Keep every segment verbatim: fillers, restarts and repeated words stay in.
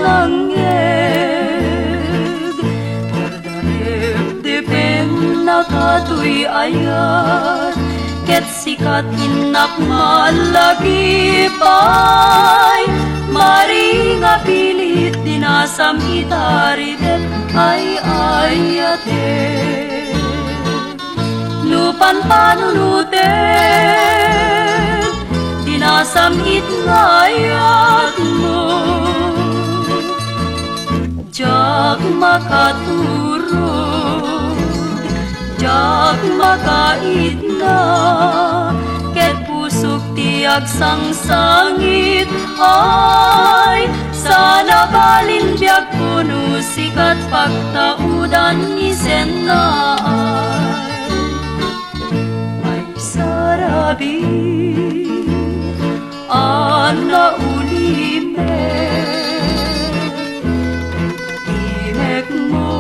nangngeg. Depdepennaka toy ayat, ket sika ti innak malagipay. Maring a pilit, dinasam itaridek ay ayatek. No panpanunotek, dinasam it nga ayatmo. Diak makaturog, diak makaitna, ket pusok ti agsangsangit. Ay, saan a balin biagko no sikat pagtaudan ni Sennaay. Ay, sarabi a naulimek, imekmo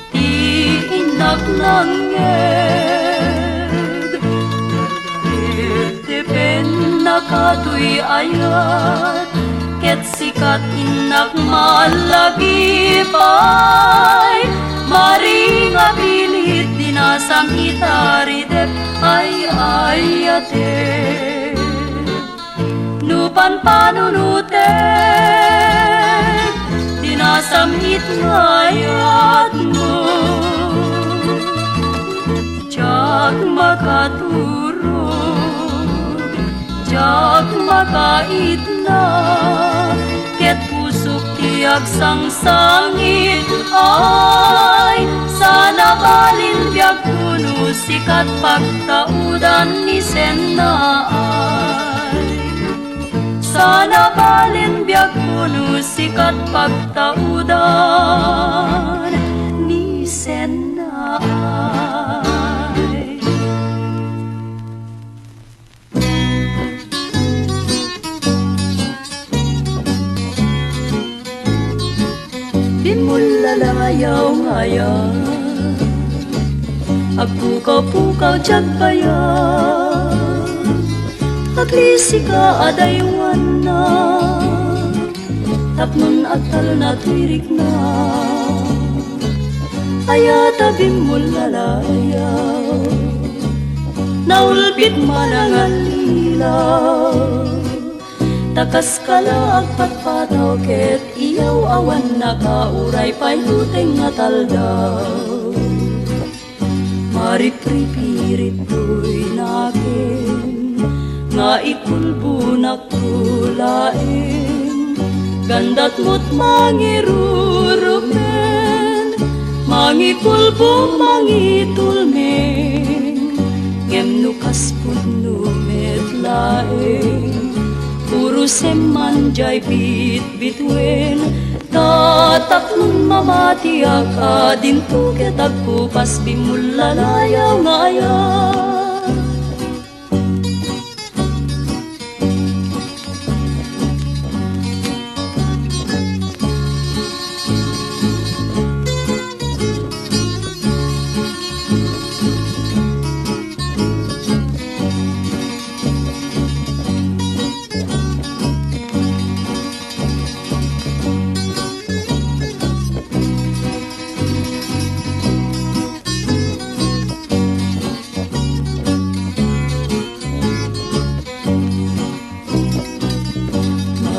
ti innak nangngeg. Depdepennaka toy ayat, ket sikat innak malagipay. Maring a pilit, dinasam itaridek ay ayatek. No panpanunotek, dinasam it nga ayatmo. Diak makaturog, diak makaitna, ket pusok ti agsangsangit. Ay, saan a balin biagko no sikat pagtaudan ni Sennaay. Saan a balin biagko no sikat pagtaudan ni Sennaay. Bimmulalayaw nga ayat, agpukaw-pukaw ti agbayag, aglisika a daywanna, tapno agtalna toy rikna. Ayat a bimmulalayaw, naulpit man a ngallilaw. Ta kaskala agpatpataw ket iyaw-awannaka uray pay luteng nga taldaw. Maripripirittoy nakem nga ikulbonakto laeng, gandat met mangirurumen, mangikulbo, mangitulmeng, ngem no kas pudno met laeng, purosem man diay bitbituen. Ta tapno mamatiak a dinto ket agkupas bimmulalayaw nga ayat.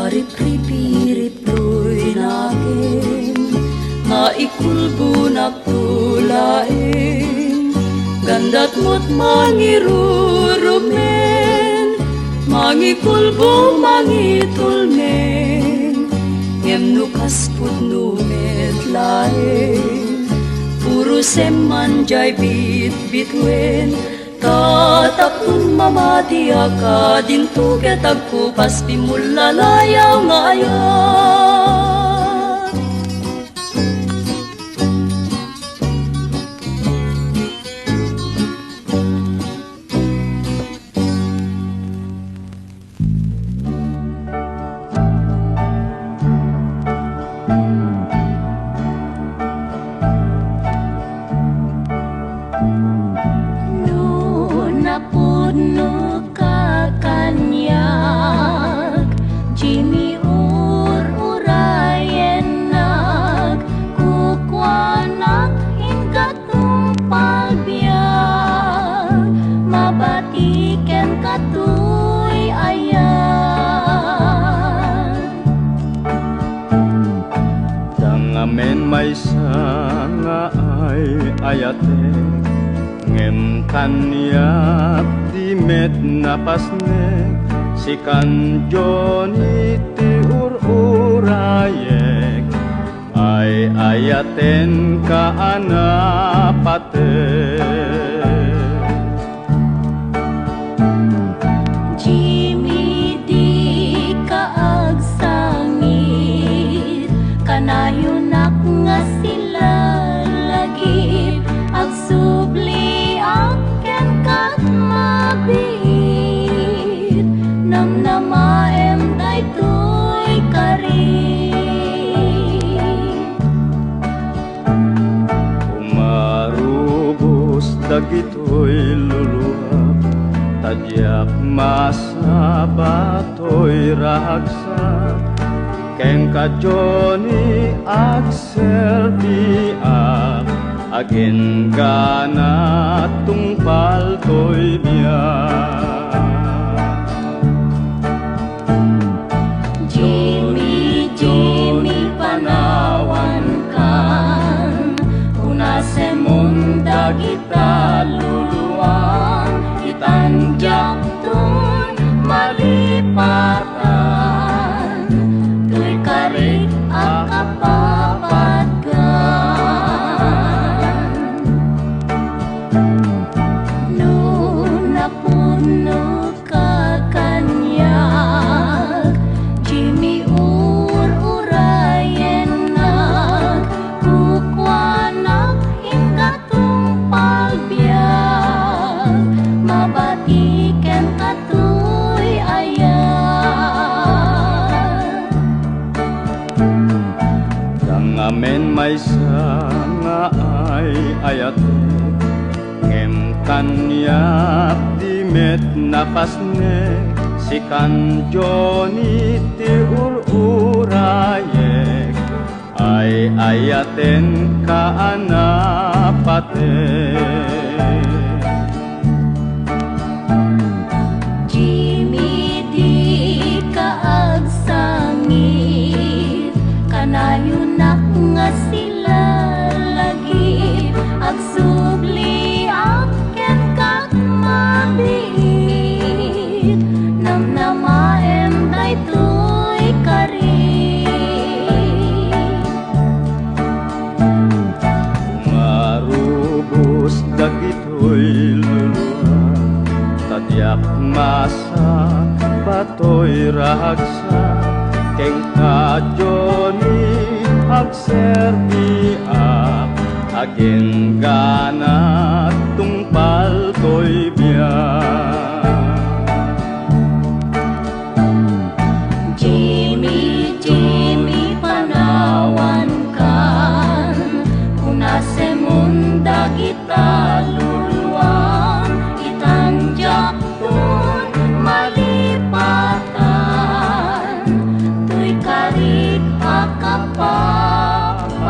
Maripripirittoy nakem nga ikulbonakto laeng, gandat met mangirurumen, mangikulbo, mangitulmeng, ngem no kas pudno met laeng, purosem man diay bitbituen. Ta tapno mamatiak a dinto ket agkupas bimmulalayaw nga ayat. No napudno ka kaniak, Jimmy, ur-, Amin maysa nga ay-ayatek, ngem kaniak di met napasnek, sikan Johnny ti ur-urayek, ay-ayatenka a napatek. Jimmy, dika agsangit, kanayonak nga silalagip, agsubliak kenka mabiit, namnamaem daytoy karit. Umarubos dagitoy luluak, ta diak masaba toy ragsak. Kenka Johnny agserbiak, agenggana tungpal toy biag. Jimmy, Jimmy, panawankan, unasemon dagita luluang, itan diakton malipatan, toy karit a kapapatgan. No napuno ka kaniak, Jimmy, ur-urayennak, kukuanak inka tungpal biag, mabati kenka toy ayat. Dangamen maysa nga ay-ayatek, ngem kaniak di met napasnek, sikan Johnny ti ur-urayek, ay-ayatenka a napatek. Jimmy, dika agsangit, kanayonak nga silalagip, agsubliak kenka mabiit, namnamaem daytoy karit. Umarubos dagitoy luluak, ta diak masaba toy ragsak. Kenka Johnny agserbiak, agenggana tungpal toy biag. Jimmy, Jimmy, panawankan, unasemon dagita luluang, itan diakton malipatan, toy karit a kapapatgan.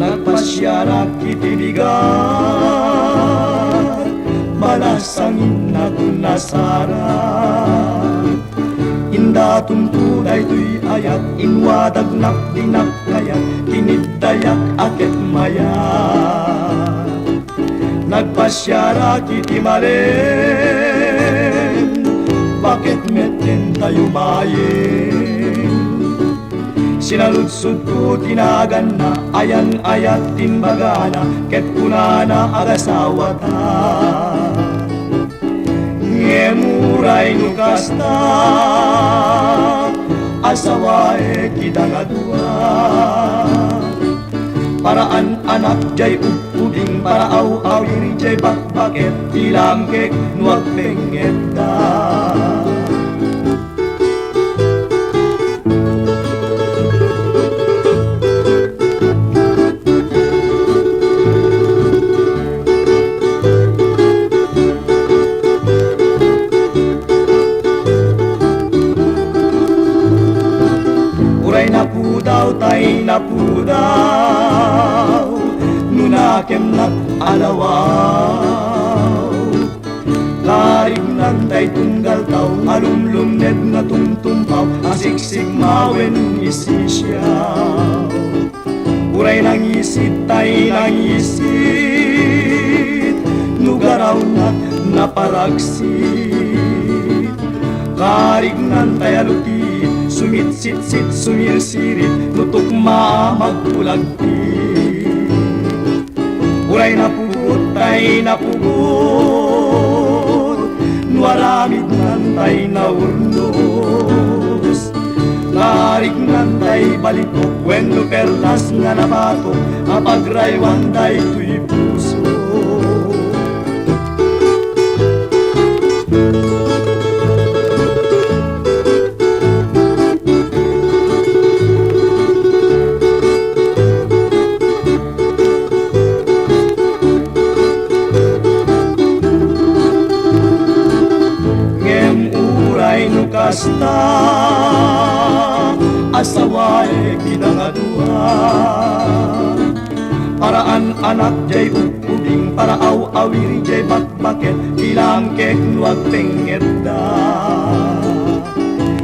Nagpasiarak iti bigat, balasangin a kunasara. Indatonto daytoy ayat, inwadagnak dinak kayat, kiniddayak a ket mayat. Nagpasiarak iti malem, baket met dentayo mayen. Sinaludsodko ti naganna, ayan-ayat timbagana, ket kunana, agasawata. Ngem uray no kasta, asawaek ida nga dua. Paraan anak jay ub-ubing, para aw-awir jay bakbaket, ti langkek no agpengngetta. ken nag-alawaw. Karignan tay tunggal tao, alumlumned nga tumtumpaw, asiksik mawen isisiaw. Uray nangisit tay nangisit, no garawnak naparagsit. Karignan tay alutit, sumitsitsit, sumirsirit, no tukma a magkulagpit. Uray napugot tay napugot, no aramidnan tay naurnos. Karignan tay balitok, wenno perlas nga nabatok, a pagraywan daytoy puso. Ngem uray no kasta, asawaek ida nga dua. Paraan anak jay ug-ubing, para aw-awir jay bakbaket, ti langkek no agpengngetta.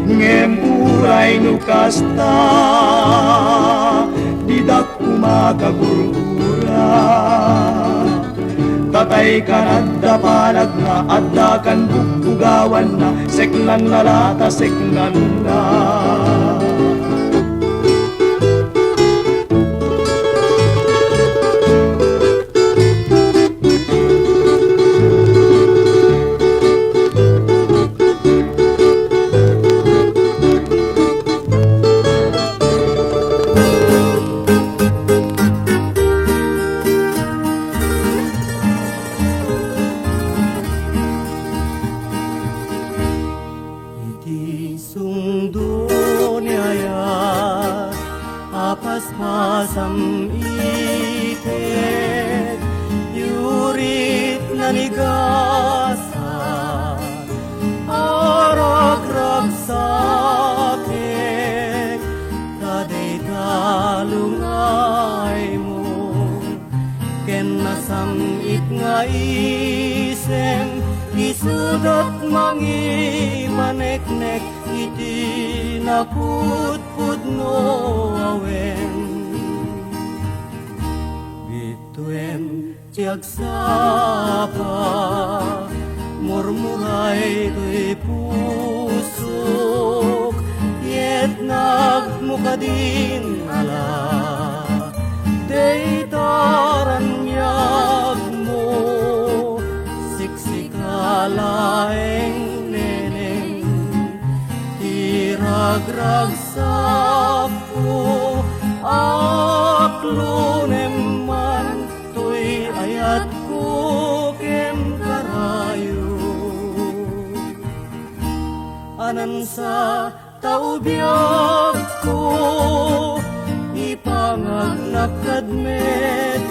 Ngem uray no kasta, didak koma kagurgura. Tatay kan adda palagna, adda kan bugbugawanna, seknanna la ta seknanna. Iti sungdo ni ayat a paspasam iket, yurit nanigasat a ragragsaket, ta dayta lungaymo ken nasam-it nga isem, isudat mangipaneknek iti napudpudno a wen. Bituen ti agsapa, murmuray toy pusok, ket nagmukadin ala dayta raniagmo. Siksika laeng neneng ti ragragsakko, aklonem man toy ayatko ken karayo. Anansa ta ubiagko, ipangagnak kad metten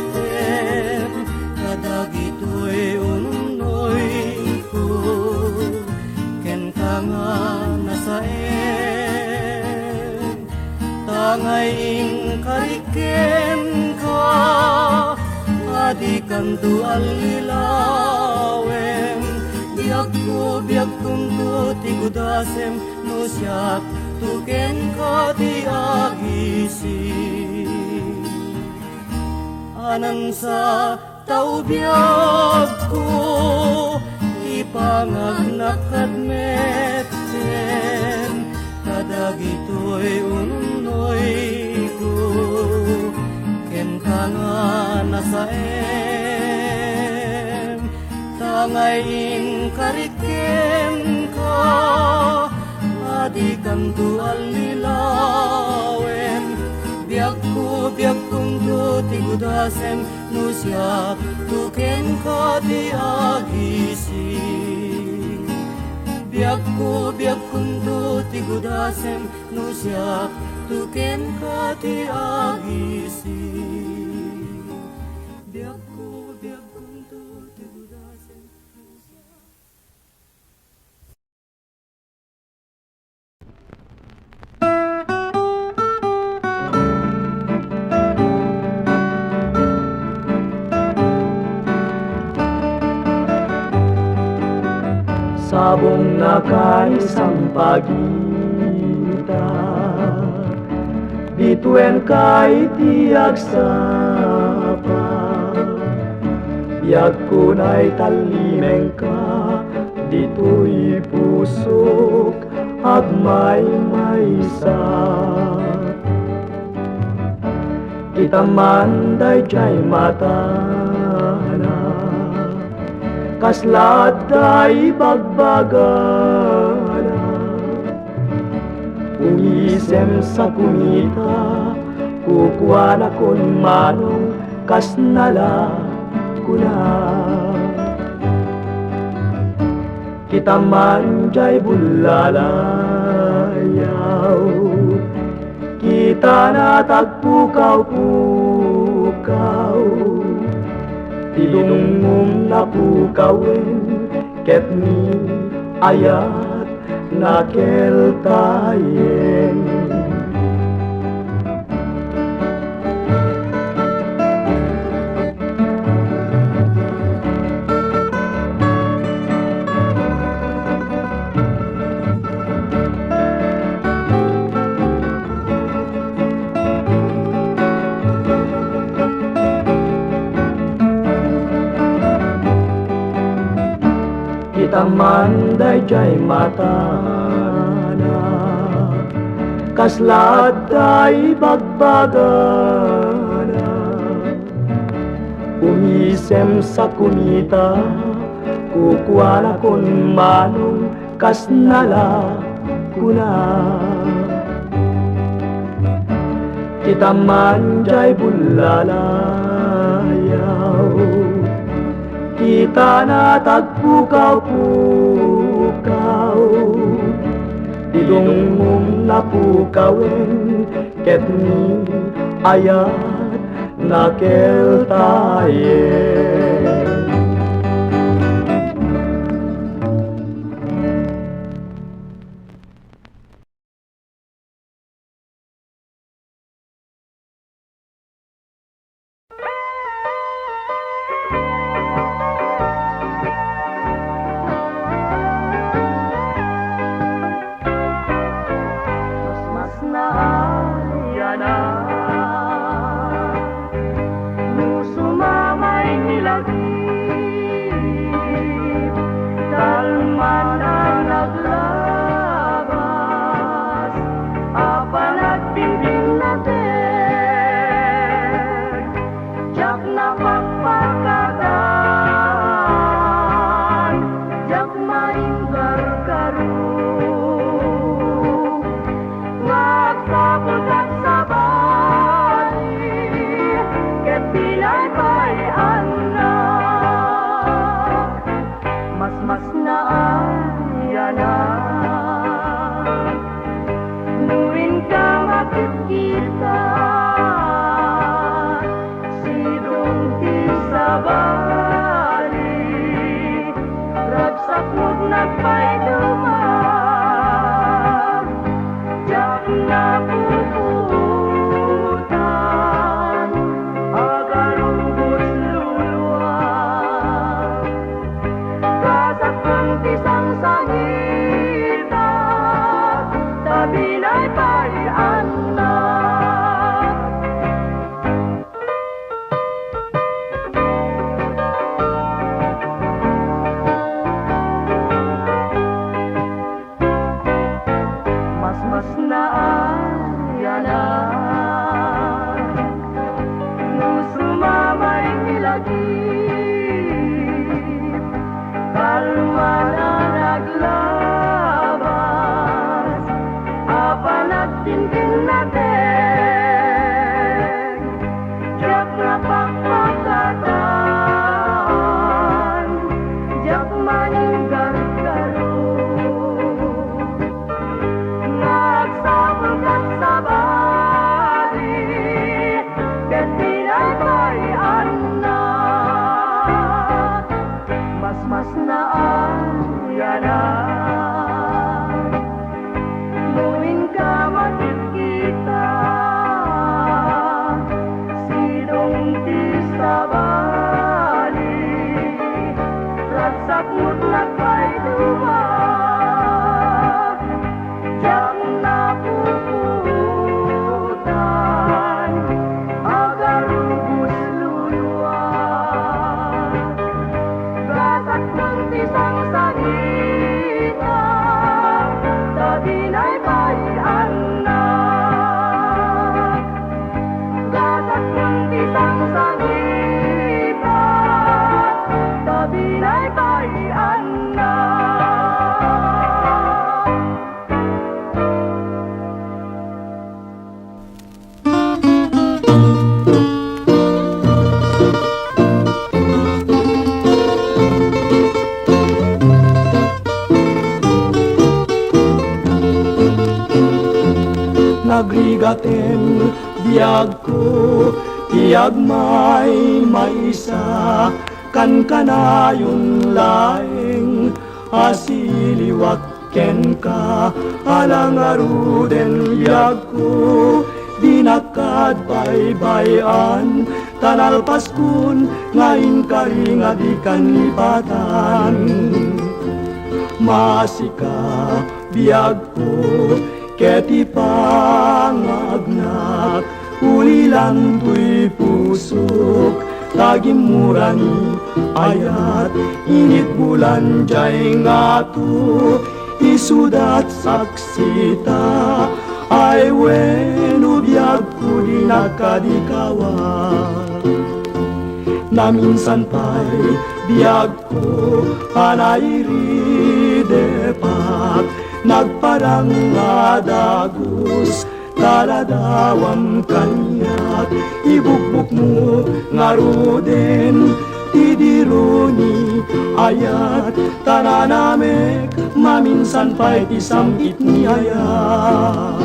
kadagitoy ununnoyko, ken ta nga nasaem, ta ngay inkarik kenka, a dikanto allilawem. Biagko, biagkonto ti gudasem, no siakto kenka ti agising. Anansa ta ubiagko, ipangagnak kad metten kadagitoy ununnoyko, ken ta nga nasaem, ta ngay inkarik kenka, a dikanto allilawem. Biagko, biagkonto ti gudasem, no siakto kenka ti agising. Biagko, biagkonto ti gudasem, no siakto kenka ti agising. Biagko, biagkonto ti gudasem, no siak- Sabong na kay sampagita, bituen kay ti agsapa. Biag kunay tallimengka, ditoy pusok agmaymaysa. Kita man daydiay matana, kasla adda ibagbagana. Umisem sa kumita, kukuanakon manong kas nala kuna. Kita man diay bullalayaw, kitana tagpukaw-pukaw. Ti dungngom napukawen ket ni ayat nakeltayen. Kita man daydiay matana, kasla adda ibagbagana. Umisem sa kumita, kukuanakon manong kas nala kuna. Kita man diay bullalayaw, kitana tagpukaw-pukaw. Ti dungngom napukawen ket ni ayat nakeltayen. Mas, mas naayana no sumamay ni lagip, kalman a naglabas a panagbigbignatek. Diak napakpakatan, diak mainggargaro. Nga agtapot agsabali, ket pinaypayaannak. Mas, mas naayana no inka makit-kita. Sidong ti sabali, ragsak met nagpayduma. Diak napupuotan, agarubos luluam. Kasakon ti sangsangitak, ta pinaypayaannak. Mas, mas naayana no sumamay ti lagip, kalman a naglabas a panagtintinnatek. Diak napakpakatan, diak maninggargaro. Nga agsapulka sabali, ket pinaypayaannak. Igatem, biagko, ti agmaymaysa, kankanayon laeng a siliwak kenka, ala ngaruden, biagko, dinak kad baybay-an, ta nalpaskon nga inkari nga dikan lipatan. Maasika, biagko, ket ipangagnak, ulilan toy pusok, ta gimmurani ayat, initbulan jay ngato, isudat saksita, ay wenno, biagko, dinak kadi kawa. Naminsan pay, biagko, a nairidepak, nagparang nga dagus, ta ladawam kaniak, ibukbukmo ngaruden ti dironi ayat, ta nanamek maminsan pay ti sam-it ni ayat.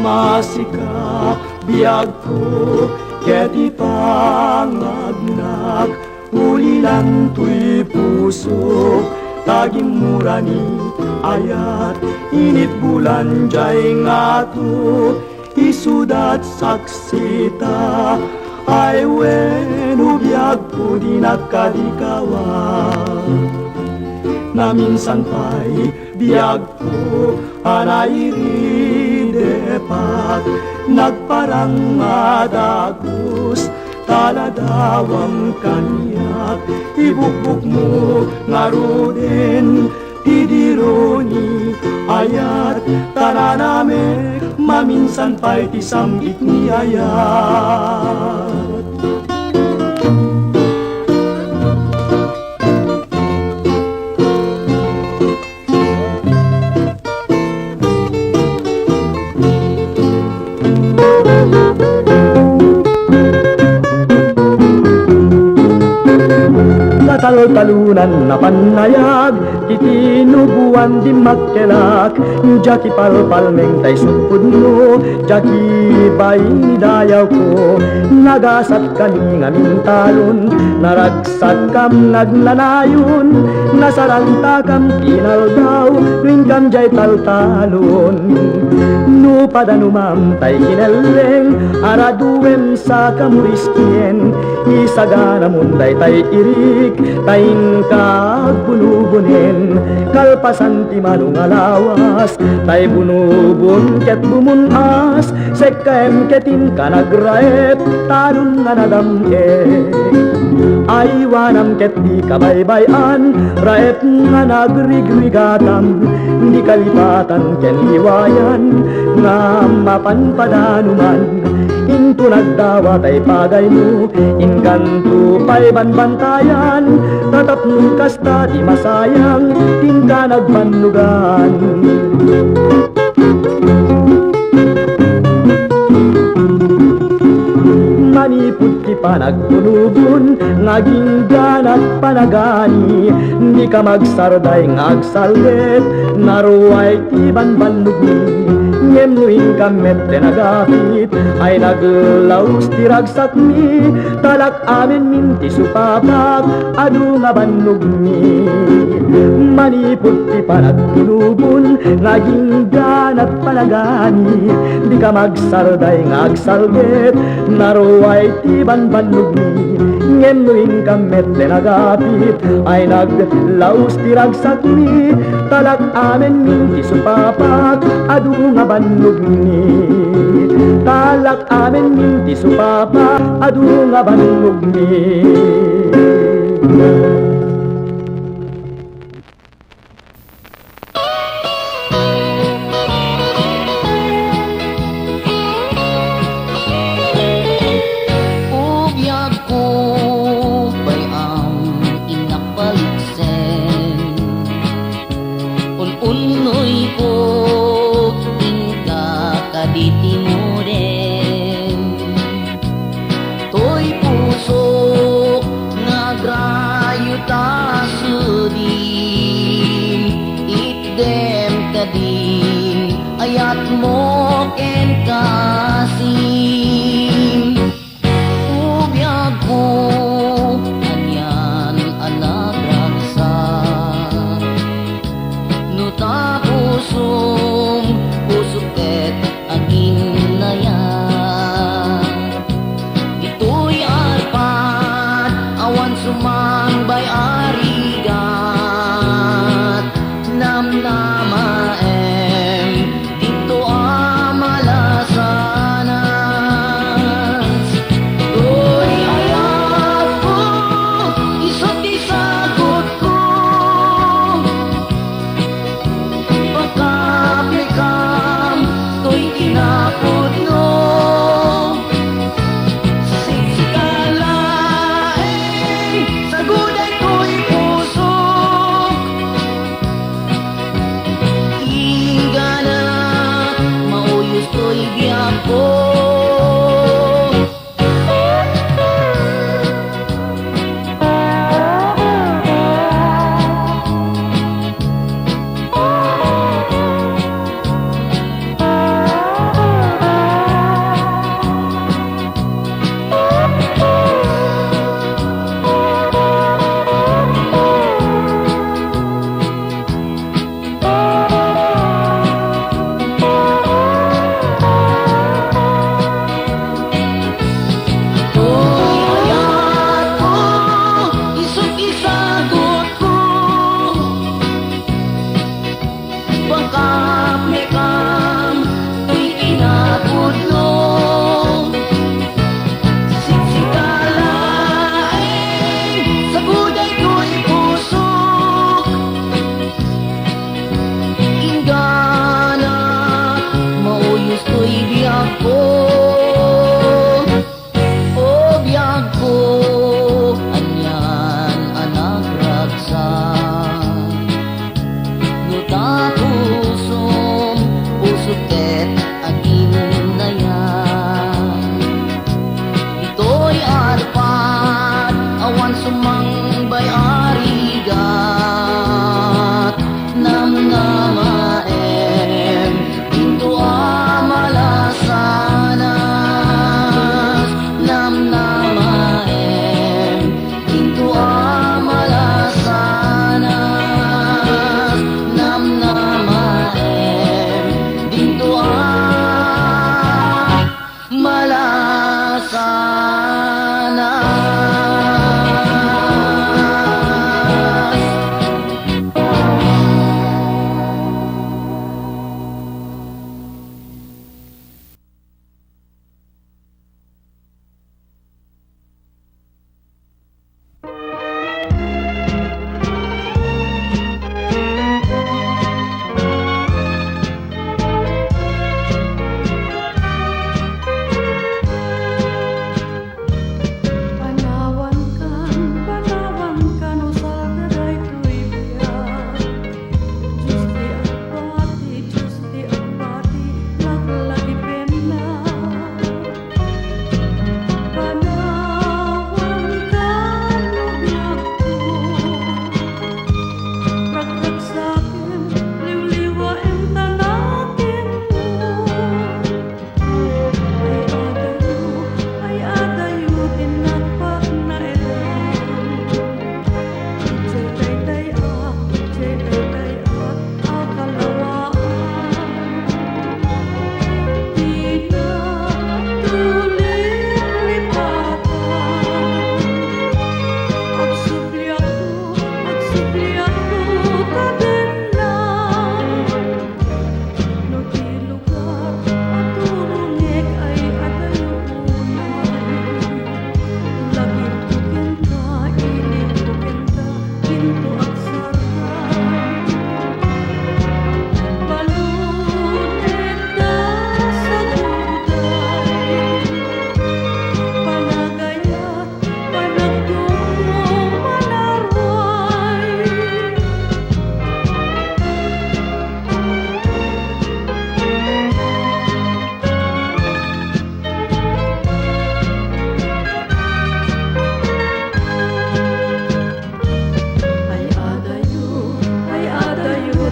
Maasika, biagko, ket ipangagnak, ulilan toy pusok, ta gimmurani ayat, initbulan jay ngato, isudat saksita, ay wenno, biagko, dinak kadi kawa. Naminsan pay, biagko, a nairidepak, nagparang nga dagus, ta ladawam kaniak, ibukbukmo ngaruden ti dironi ayat, ta nanamek maminsan pay ti sam-it ni ayat. Nataltalonan a pannayag ti tinuboan, dimmakkelak, diak ipalpalmeng tay sukkodmo, diak ibain dayawko. Nagasatkami ngamin talon, naragsatkam nga agnanayon, nasarantakam ti inaldaw, no inkam diay taltalon. No padanumam tay kinelleng, araduem sa kamuriskien, isaganamon daytay irik, ta inka agbunubunen. Kalpasan ti mano nga lawas, tay bunubon ket bumun-as, sekkaem ket inka nagraep, talon nga nadam-ek. Aywanam ket dika baybay-an, raep nga nagrigrigatam, dika lipatan ken liwayan, nga mapan padanuman. Inton agdawa tay pagaymo, inkanto pay banbantayan, ta tapno kasta ti masayang, ti inka nagbannogan. Manipud ti panagtunugon nga agingganat panagani, dika magsarday nga agsalget, naruay ti banbannogmi. Ngem no inkam met ti nagapit, ay naglaus ti ragsakmi, talak amenmin ti supapak, adu nga bannogmi. Manipud ti panagtunugon nga agingganat panagani, dika magsarday nga agsalget, naruay ti banbannogmi. Ngem no inkam met ti nagapit, ay naglaus ti ragsakmi, talak amenmin ti supapak, adu nga bannogmi. Talak amenmin ti supapak, adu nga bannogmi. O biagko, bay-am, innak paliksen. Un-unnoyko, inka kadi timuden. Tasudin, itdem kadin, ayatmo ken kasim. Ubiagko, anian a nagragsak. No ta pusom, pusok ket aginnayat. Ditoy arpat, awan sumangbay a rigat. Namnamaem, dito a malasanas. Toy ayatko, isu ti sagutko. Pakaplikam toy kinapudno. Sika laeng, saguday toy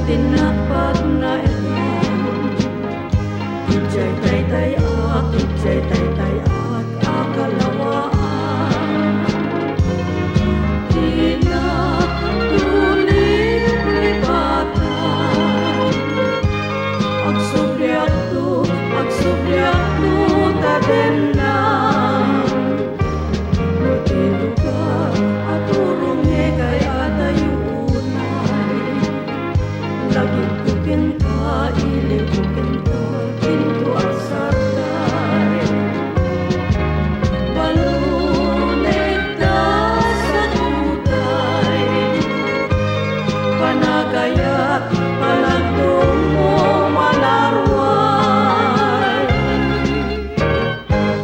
Pinapa